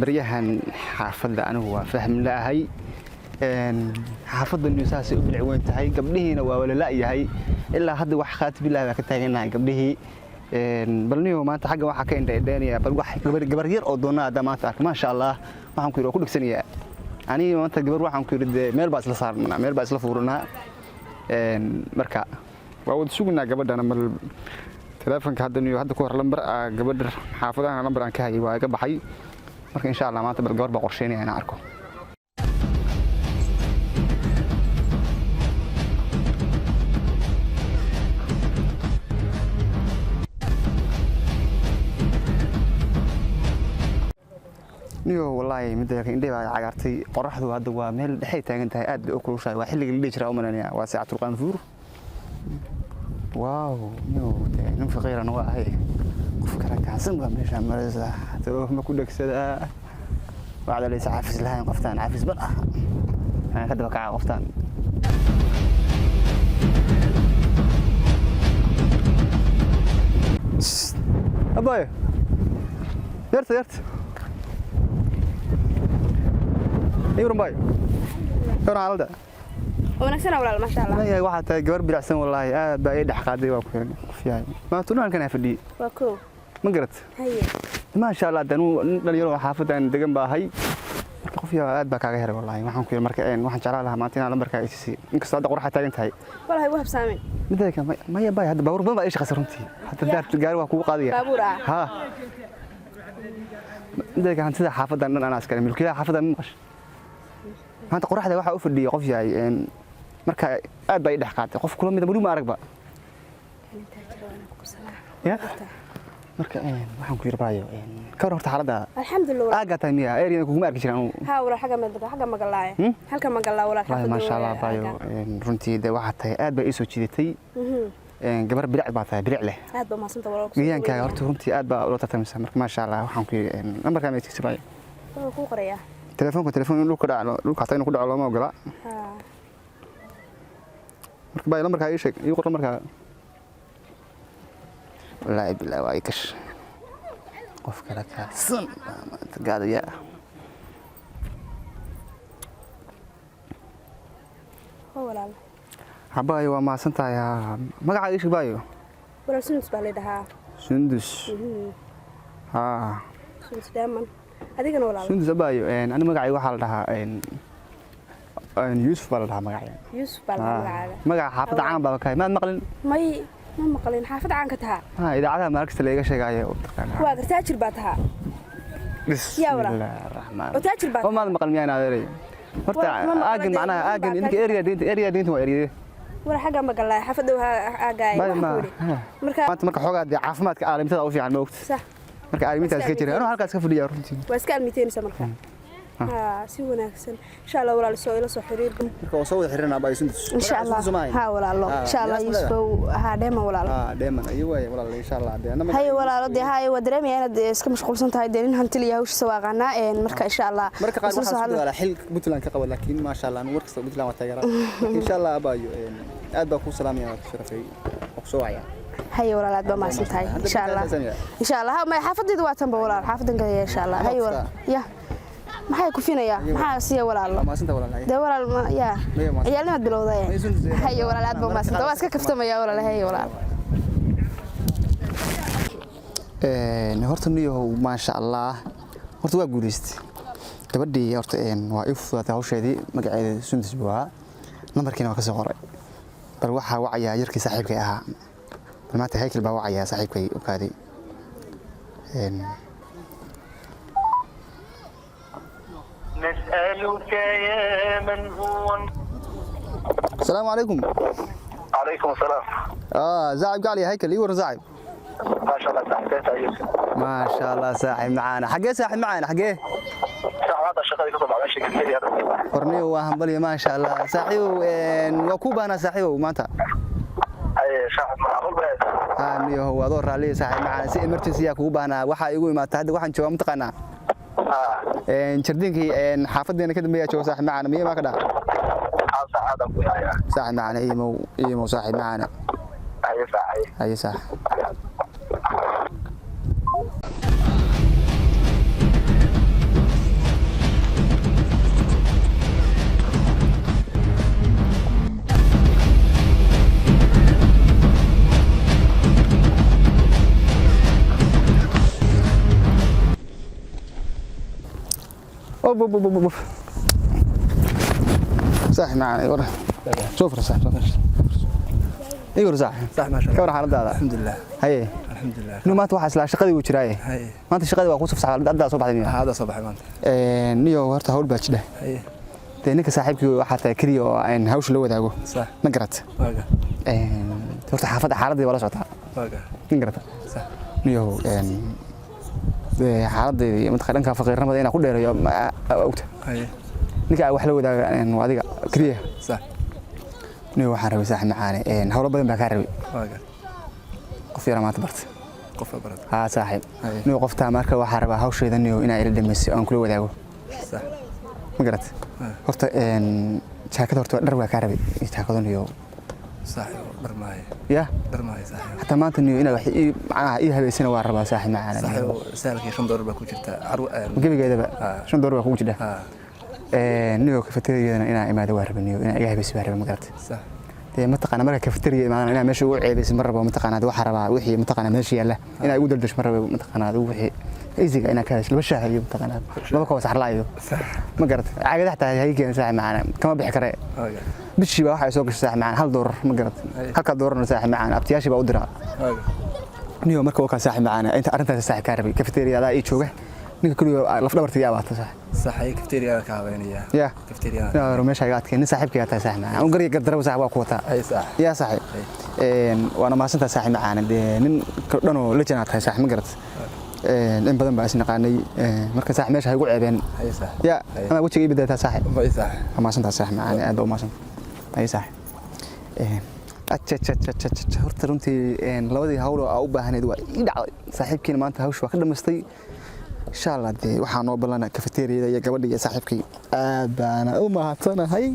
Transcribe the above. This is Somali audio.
Baryahan xaafadda anigu waa fahmi la'ahay. Xaafadda saasay u bilic weyn tahay, gabdhihiina waa wala la'yahay. Ilaa hadda wax khaati bilaah baa ka taaganahay gabdhihii. Bal niyo maanta xagga waxaa ka indha-indhaynaya, bal wax gabar yar oo doona hadda maanta arka, maasha Allah, waxaan ku yidhi waa ku dhegsanayaa aniga maanta gabar. Waxaan ku yidhi dee meel baa isla saarnaa, meel baa isla fuuranaa. Marka waa wada sugnaa gabadhana. Mal teleefonka hadda niyo hadda ku hor lambar gabadha xaafadaha lambar aan ka hayay waa iga baxay. Marka insha Allah maanta bal gabar baa qorsheynaya inaan arko. Niyo wallaahi midda indhay baa cagaartay. Qoraxdu hadda waa meel dhexay taagan tahay, aad bay u kulushahay. Waa xilliga la dhihi jiraa u malaynaya, waa saacatul qaanfuur. Waaw, niyo dee nin faqiirana waa ahay, qof kala kacsan baa meesha maraysa. Too ma ku dhegsadaa wacda laysa cafis lahayn, qoftaan cafis bal ah aan ka daba kaca qoftaan. Abayo, yarta yarta iwran bayo, iwran xaaladda? Wanaagsan walaal, maasha Allah. Leeyahay waxaa tahay gabar bilicsan, wallaahi aad baa ii dhex qaaday. Waa ku yahay maanta dhan halkan fadhiyey. Waa koow. Ma garat? Haye. Maasha Allah, danu nin dhalinyaro oo xaafaddan degan baa ahay. Marka qof yaa aad baa kaaga helay wallaahi. Waxaan ku yidhi marka waxaan jeclaan lahaa maanta inaan lambarkaaga isiisay, inkastoo hadda qoraxa taagan tahay. Walahi u habsaameen. Midda kale maya bay hadda baabuur badan baa ii shaqaysa runtii. Hadda daarta gaari waa kugu qaadaya. Baabuur ah? Haa. Midda kale hantida xaafaddan dhan anaa iskale, milkiilaha xaafaddan. Ma maqashay maanta qoraxda waxaa u fadhiyay qof yahay? Marka aad baa ii dhex qaatay, qof kula mida weli ma aragba ya. Marka waxaan ku yidhi baayo, ka war horta xaaladda? Alxamdulillah walaal. Aagaa tahay miya area kuguma arki jirin anugu. Haa walaal, xagga meel xagga magalaaye. Halka magalaa walaal. Wallaahi maasha Allah baayo, runtii dee waxaa tahay aad baa ii soo jiidatay. Gabar bilic baa tahay, bilic leh. Aad baa mahadsantahay walaal. Gayaankaaga horta runtii aad baa ula tartamaysaa. Marka maasha Allah, waxaan ku yidhi lambarkaa ma itigsi baayo? Waa kuu qorayaa. Telefoonka, telefoon in dhulka dhaco, dhulka xataa inuu ku dhaco looma ogola. Haa. Marka baayo lambarkaa ii sheeg, ii qor lambarkaa. Wallaahi bilaahi waa ii kash, qof kale kaadsan baa maanta gaadaya. Waa walaal. Habaayo, waa mahadsan tahay. Haa, magacaaga ii sheeg baayo. Walaal, Sundus baa la dhahaa. Sundus, haa. Sundus Daaman. Adigana walaal? Sundus abaayo, ani magacayga waxaa la dhahaa Yuusuf baa la dhahaa magacayga. Yuusuf baa la dhahaa magacaaga. Magaca xaafadda caan baa kahay, maad maqlin? May, ma maqlin. Xaafad caan ka tahaa? Ha, idaacadaha maalin kasta laiga sheegaayo, taqaanaa. Waa taajir baa tahaa. Yaa walaal. Bismillaahi raxmaan. Oo taajir baa. Oo maad maqal miyaan adeeray horta? Walaal, ma maqlin. Aagan dee, macnaha nin aagan baa idinka taajir. Area deynta, area deynta waa area. Walaal, xagga magalaa xaafadda aagaay. Baayo waxaan ma ku yidhi marka maanta marka xoogaa dee caafimaadka aalimitada u fiican, ma ogta? Sax. Marka aalimiintaas iska jira, anuu halkaas ka fadhiya runtii. Waa iska almiteynaysa marka. Haa, si wanaagsan insha Allah walaal, soo ila soo xiriir. Marka waa soo wada xiriirnaa baayo Sundus. Insha Allah, haa walaalo, insha Allah. Yuusufow, haa dheema walaalo. haa dheeman ayo waay walaal, insha Allah dee anna Haye walaalo, dee haye, waa dareemaya inaad iska mashquulsan tahay. Dee nin hanti liya hawshiisa waa aqaanaa. Marka insha Allah marka qaar isla waxaa soo isku hadla. dagaalaa xil Puntland ka qaba, laakiin maasha Allah anu war kasta Puntland waa taageeraa. Marka insha Allah abaayo, aad baa kuu salaamaya, waa ku sharafay, waa ku soo wacaya. Haye walaal, aad baa mahadsan tahay. Hadda Insha Allah. Puntland. Insha Allah. Ha, maya, xaafadayda waa tanba walaal, xaafadan kale insha Allah. Haye walaal, ya maxay ku finayaa, maxaa siya walaalo? Waa mahadsantahay walaal. Dee walaal ya Maya, mahadsan. Ciyaalnimaad bilowday. Maya, Sundus, Haye walaal, aad baa mahadsan tahay, waa iska kaftamaya walaal. Haye walaal. Horta niyahow maasha Allah, horta waa guulaystay gabadhii. Horta waa ii fududaatay hawsheedii. Magaceeda Sundus buu ahaa, nambarkiina waa ka soo qoray. Bal waxaa wacayaa yarkii saaxiibkay ahaa. Bal maanta Haykal baa wacayaa saaxiibkay u kaaday. نسألك يا من هو Asalaamu calaykum. عليكم السلام. Saaxib gacli, Haykal, ii waran saaxib. ما شاء الله صاحب، كيف يوسف؟ Maasha Allah saaxib macaana, xaggee saaxib macaana, xaggee? صاحب، هذا الشغل يقطع ماشي كثير هذا. Warniyo waa hambalyo, maasha Allah saaxiibow. Waa kuu baahnaa saaxiibow maanta. اي صاحب، معقول بس. Haa niyahow, adoo raalliya saaxiib macaana, si emergency yaa kugu baahnaa. Waxaa igu imaata hadda, waxaan joogaa mataqaanaa اه jardiinkii xaafadeena ka dambeeyaa jooga saaxiib macaana, miye maa ka dhaca? هذا هذا يا Saaxiib macaana, iimow iimow saaxiib macaana. اي صاحب. Haye saaxiib. Ob ob ob ob. Saaxib macaan, war soo far, saaxib, soo far. Ii war, saaxib. صح، ما شاء Ka الله. war xaaladaada? الحمد لله. Haye. الحمد لله. Niyow, maanta waxaa islaa shaqadii wuu jiraaye. Haye. Maanta shaqadii waa kuu soo fasaxay, haddaa soo baxday miya? هذا صباح maanta. Niyow, horta hawl baa jidha. Haye. Dee ninka saaxiibkii waxaa tahay keliya oo aan hawsha la wadaago. صح. Ma garat? Waaga. Horta xaafadda xaaladii waa la socotaa. Waaga. Ma garata? صح. Niyow, dee xaaladdeedii mataqaa dhanka faqiirnimada inaan ku dheereeyo ma ogta. Haye. Ninka aan wax la wadaaga waa adiga keliya. صح. Niyow, waxaan rabay, saaxiib macaane, hawlo badan baa kaa rabay. Waaga. Qof yara maanta barta. Qofka barad. Haa saaxiib. Haye. Niyow, qoftaa marka waxaa rabaa hawsheeda, niyow, inaa ila dhamayso aan kula wadaago. صح. Ma garat? Horta jaakada, horta dhar waa kaa rabay iyo jaakado, niyow. صاحب dhar maayo. Ya. Dhar maayo, saaxiib. Xataa maanta, niyow, inaa wax ii macnaha ii habeysana waa rabaa, saaxiib macaane. Saaxiib, saalkii $5 baa ku jirta carwo. Gebigeedaba $5 baa kugu jidha. Ah. Niyow, kafeterigeedana inaa imaado waa rabay, niyow, inaa iga habayso waa rabay, ma garat? صح. Dee mataqaana marka kafeteriga imaadana inaa meesha ugu ceebayso ma rabo. Mataqaana waxaa rabaa wixii mataqaana meesha yaalla inaa igu daldasho ma rabo. Mataqaana adigu wixii isiga inaa ka hesho laba shaah iyo mataqaana laba koob saxarla iyo, ma garat, caagada xataa hay keen, saaxiib macaane, kama bixi kare. Waaga. Bishii baa waxay soo gashay, saaxiib macaan, $1, ma garat? Halkaa doolarna, saaxiib macaan, abtiyaashii baa u diraa. Waaga. Niyo, marka waa kaa, saaxiib macaan, inta arrintaas saaxiib kaa rabay. Kafeteriga adaa ii jooga, ninka keliya laf dhabarta yaa baata, saaxiib. صح, hay, kafeteriga ka habeynaya. Ya. Kafeteriga. Yaa, meesha iga adkeen, nin saaxiibkay tahay, saaxiib macaan, garya gardaraba, saaxiib, waa ku wataa. Hay, sax. Yaa saaxiib, waana mahadsantahay, saaxiib macaan. Dee nin dhan oo la janaa tahay, saaxiib, ma garat? In badan baa is naqaanay. Marka saaxiib, meesha ha igu ceebeen. Hay, sax. Ya ama wejiga ii bedeltaa, saaxiib. Hay, sax. Waa mahadsantahay, saaxiib macaan, aad baa u mahadsantahay. Hay saaxiib. Acha, horta runtii labadii hawl oo aa u baahnayd waa ii dhacday. Saaxiibkiina maanta hawsha waa ka dhamaystay, insha Allah. Dee waxaa noo ballana kafeteriyada iyo gabadha iyo saaxiibkay. Aad baana u mahadsanahay.